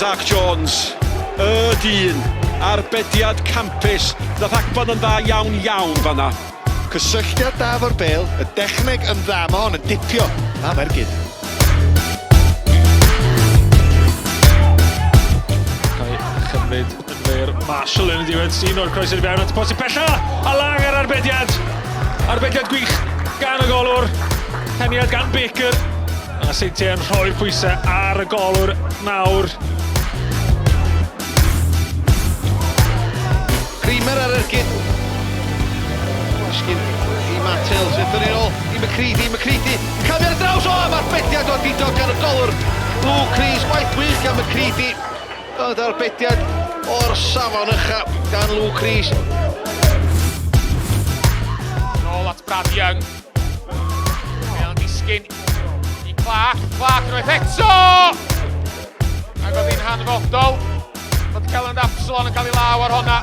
Zach Jones, y dyn, arbediad campus. Nath Akpan yn dda iawn iawn fanna. Cysylltiad da efo'r bêl, y dechneg yn dda, mae hon yn dipio am ergyd. Cael ei chymryd yn fyr. Marshall yn y diwedd sy'n o'r croes i'r fewn at y postyn pella! A lang ar arbediad! Arbediad gwych gan y golwr. Peniad gan Baker. A Seintiau yn rhoi'r pwysau ar y golwr nawr. Creamer ar ergyd. Disgyn i Matt Hills. Ethon ni'n ôl i McCready. McCready camu ar y draws. O, mae'r bediad o didog gan y golwr. Luke Rees, gwaith gwych gan McCready. Ond arbediad o'r safon ucha gan Luke Rees. Nôl at Brad Young. Mae o'n disgyn i Clark. Clark unwaith eto! Ac oedd hi'n hanfodol fod Kelland Absalon yn cael ei law ar honna.